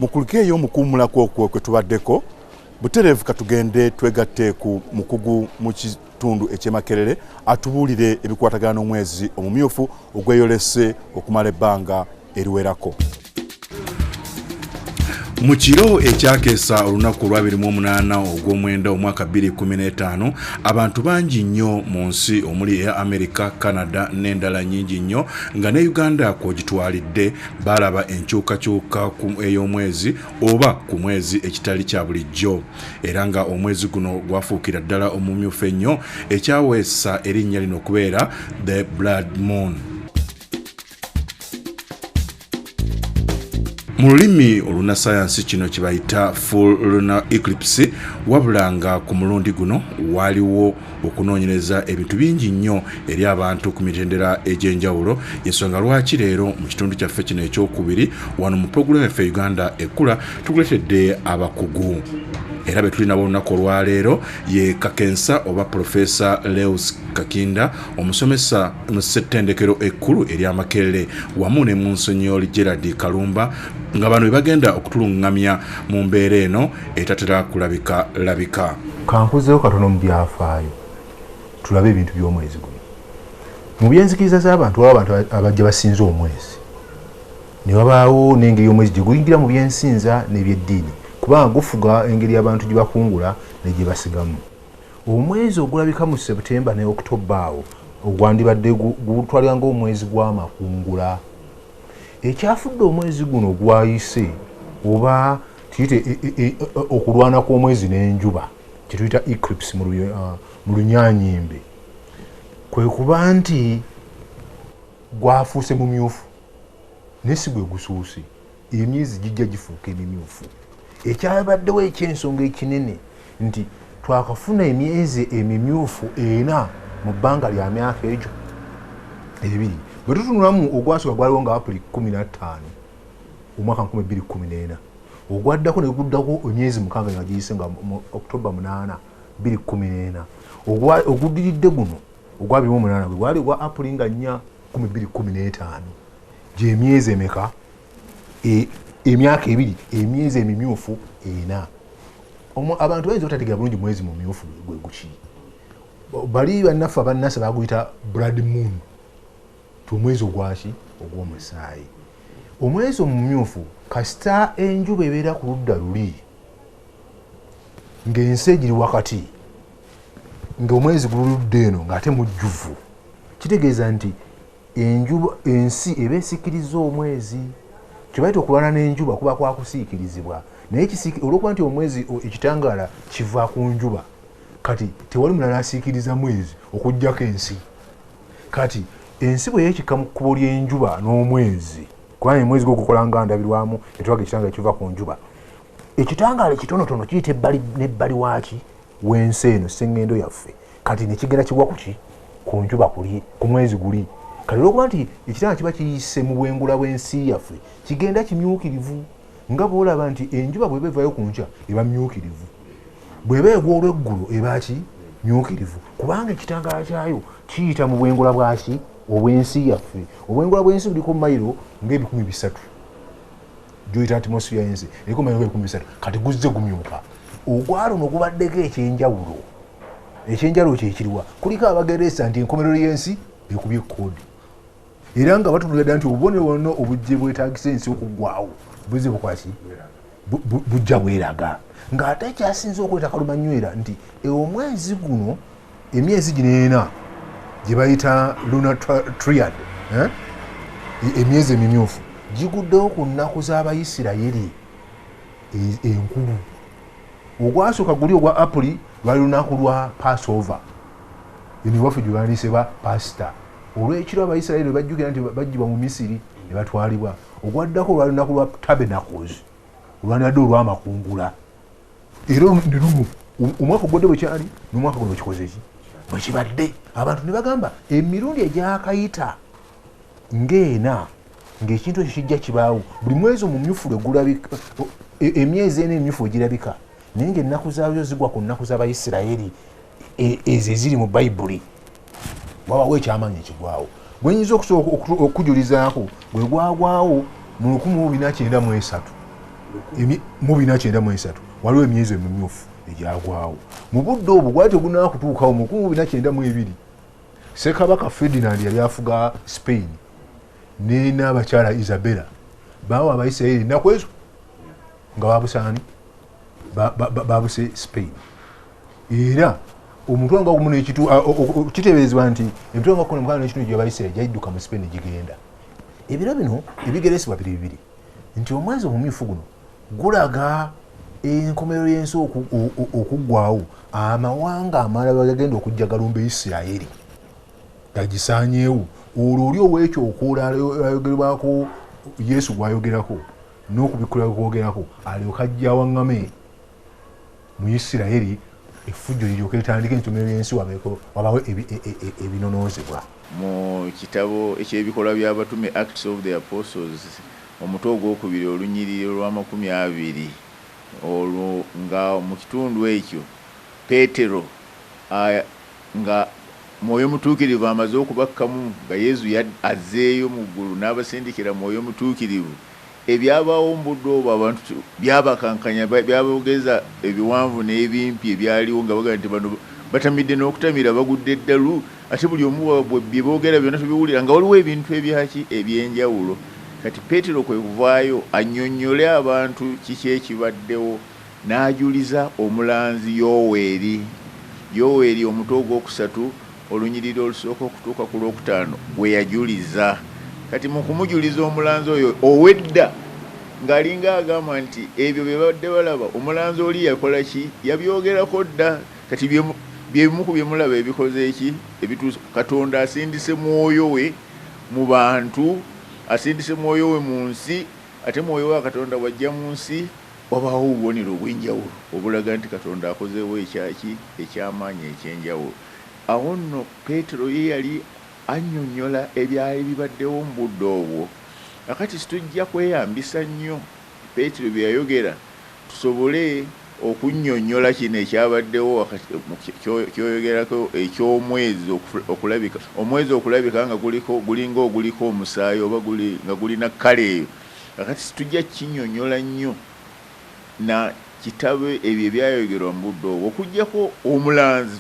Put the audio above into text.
Mukulikeeyo mukuwummulako okwo kwe tubaddeko butereevu, katugende twegatte ku mukugu mu kitundu eky'e atubuulire ebikwatagana n'omwezi omumyufu ogweyolese okumala ebbanga eriwerako. Mu kiro ekyakeesa olunaku olwa 28 ogw'omwenda omwaka 2015, abantu bangi nnyo mu nsi omuli eya Amerika, Canada n'endala nnyingi nnyo nga ne Uganda kw'ogitwalidde baalaba enkyukakyuka ey'omwezi oba ku mwezi ekitali kya bulijjo, era nga omwezi guno gwafuukira ddala omumyufu ennyo ekyaweesa erinnya lino okubeera the Blood Moon. Mu lulimi olunnasayansi kino kibayita full lunar eclipse, wabula nga ku mulundi guno waaliwo okunoonyereza ebintu bingi nnyo eri abantu ku mitendera egy'enjawulo. Ensonga lwaki leero mu kitundu kyaffe kino ekyokubiri wano mu pulogulaamu yaffe Uganda Ekula tukuleetedde abakugu, era be tuli nabo olunaku olwaleero ye Kakensa oba Profesa Leus Kakinda, omusomesa mu ssettendekero ekkulu erya Makerere, wamu ne Monsignor Gerard Kalumba, nga bano be bagenda okutulungamya mu mbeera eno etatera kulabika labika. Kankuzeewo katono mu byafaayo tulabe ebintu by'omwezi guno. Mu byenzikiriza z'abantu waba abantu abajja basinza omwezi, ne wabaawo n'engeri y'omwezi gye guyingira mu byensinza n'ebyeddiini, kubanga gufuga engeri abantu gye bakungula ne gye basigamu. Omwezi ogulabika mu September ne October awo ogwandibadde gutwalira ng'omwezi gw'amakungula. Ekyafudde omwezi guno gwayise oba tuyite okulwana kw'omwezi n'enjuba kye tuyita eclipse mu Lunyanyimbe, kwe kuba nti gwafuuse mumyufu naye si gwe gusuuse. Emyezi gijja gifuuka emimyufu. Ekyabaddewo eky'ensonga ekinene nti twakafuna emyezi emimyufu ena mu bbanga lya myaka egyo ebiri. Bwe tutunulamu ogwasooka gwaliwo nga Apuli 15 omwaka 2014, ogwaddako ne guddako emyezi 6 nga giyise nga mu October 8 2014, oguddiridde guno ogwa 2008 gwe gwali ogwa Apuli nga 4 2015. Gy'emyezi emeka? Emyaka ebiri, emyezi emimyufu ena. Abantu bayinza obutategeera bulungi mwezi mumyufu gwe guki. Bali bannaffe abannasa baguyita Blood Moon, omwezi ogwaki? Ogw'omusaayi. Omwezi omumyufu kasita enjuba ebeera ku ludda luli ng'ensi egiri wakati, ng'omwezi guludde eno ng'ate mujjuvu, kitegeeza nti enjuba ensi eba esikiriza omwezi. Kye bayita okulwana n'enjuba kuba kwakusiikirizibwa, naye olw'okuba nti omwezi ekitangaala kiva ku njuba, kati tewali mulala asiikiriza mwezi okuggyako ensi. Kati ensi bwe yeekikka mu kkubo ly'enjuba n'omwezi, kubanga omwezi gwo gukola nga ndabirwamu etwaga ekitangaala kiva ku njuba, ekitangaala ekitonotono kiyita ebbali n'ebbali waaki w'ensi eno sseŋŋendo yaffe, kati ne kigenda kigwa ku ki? Ku njuba kuli, ku mwezi guli. Kati olw'okuba nti ekitangaala kiba kiyise mu bwengula bw'ensi yaffe, kigenda kimyukirivu, nga bw'olaba nti enjuba bw'eba evayo ku nkya eba myukirivu, bw'eba egwa olw'eggulo eba ki? Myukirivu, kubanga ekitangaala kyayo kiyita mu bwengula bwaki? Obw'ensi yaffe. Obwengula bw'ensi buliko mayiro ng'ebikumi 300, gyoyita atmosphere y'ensi eriko mayiro ng'ebikumi 300. Kati guzze gumyuka. Ogwaluno gubaddeko ekyenjawulo. Ekyenjawulo kyekiriwa? Kuliko abageresa nti enkomerero y'ensi ekubye ekkoodi, era nga batunulira ddala nti obubonero bwonna obujje bwetagisa ensi okuggwawo buze bukwaki bujja bweraga. Ng'ate ekyasinze okuleeta kalumanywera nti omwezi guno, emyezi gino ena gye bayita lunar triad, emyezi emimyufu giguddewo ku nnaku z'Abayisirayiri enkulu. Ogwasooka guli ogwa Apuli lwali lunaku lwa Passover, eno ewaffe gye bandiyise ba Pasita, olw'ekiro Abayisirayiri bwe bajjukira nti baggyibwa mu Misiri ne batwalibwa. Ogwaddako lwali lunaku lwa Tabernacles, olwandibadde olw'amakungula, era ne luno omwaka ogwadde bwe kyali n'omwaka guno bwekikoze ki bwe kibadde. Abantu ne bagamba emirundi egyakayita ng'ena ng'ekintu ekyo kijja kibaawo buli mwezi omumyufu lwe gulabika, emyezi ena emyufu egirabika, naye ng'ennaku zaayo zigwa ku nnaku z'Abayisirayiri ezo eziri mu Bayibuli, wabawo ekyamaanyi ekigwawo. Gwenyinza okusobola okujulizaako gwe gwagwawo mu 1493. Mu 493 waliwo emyezi emimyufu egyagwawo. Mu budde obwo gwali tegunaba kutuukawo. Mu 1492 Ssekabaka Ferdinand yali afuga Spain ne n'abakyala Isabella bawa Abaisiraeri ennaku ezo nga babusaani babuse Spain. Era omutwalo nga gumu n'ekitu kiteeberezebwa nti emitwalo nga 16 n'ekitundu gy'Abaisiraeri gyadduka mu Spain gigenda. Ebiro bino ebigeresebwa biri bibiri, nti omwezi omumyufu guno gulaga enkomerero y'ensi okuggwawo, amawanga amalala gagenda okujja galumba Isirayiri gagisaanyeewo. Olwo oli ow'ekyo okwola ayogerwako Yesu gwayogerako n'okubikkulira kwogerako alyoka ajja awaŋŋame mu Isirayiri, effujjo liryoke litandike, enkomerero y'ensi wabawo ebinonoozebwa. Mu kitabo eky'Ebikolwa by'Abatume, Acts of the Apostles, omutwe ogwokubiri olunyiriri olw'amakumi abiri, olwo nga mu kitundu ekyo Peetero nga Mwoyo Mutuukirivu amaze okubakkamu, nga Yesu azzeeyo mu ggulu n'abasindikira Mwoyo Mutuukirivu, ebyabaawo mu budde obwo abantu byabakankanya, byabogeza ebiwanvu n'ebimpi ebyaliwo, nga bagamba nti bano batamidde n'okutamira, bagudde eddalu, ate buli omu bye boogera byonna tubiwulira, nga waliwo ebintu ebyaki ebyenjawulo. Kati Peetero kwe kuvaayo annyonnyole abantu kiki ekibaddewo, n'ajuliza omulanzi Yoweeri. Yoweeri omutwe ogwokusatu olunyiriri olusooka okutuuka ku lwokutaano gwe yajuliza. Kati mu kumujuliza omulanzi oyo ow'edda, ng'alinga agamba nti ebyo bye babadde balaba omulanzi oli yakola ki, yabyogerako dda. Kati byebimu ku bye mulaba ebikoze eki ebituusa. Katonda asindise Mwoyo we mu bantu, asindise Mwoyo we mu nsi, ate Mwoyo wa Katonda bw'ajja mu nsi wabaawo obubonero obw'enjawulo obulaga nti Katonda akozeewo ekyaki eky'amaanyi eky'enjawulo. Awo nno Peetero ye yali annyonnyola ebyali bibaddewo mu budde obwo. Kakati situjja kweyambisa nnyo Peetero bye yayogera tusobole okunnyonnyola kino ekyabaddewo ky'oyogerako eky'omwezi okulabika, omwezi okulabika nga guliko gulinga oguliko omusaayi oba guli nga gulina kkala eyo. Kakati situjja kinnyonnyola nnyo na kitabo ebyo ebyayogerwa mu budde obwo okuggyako omulanzi.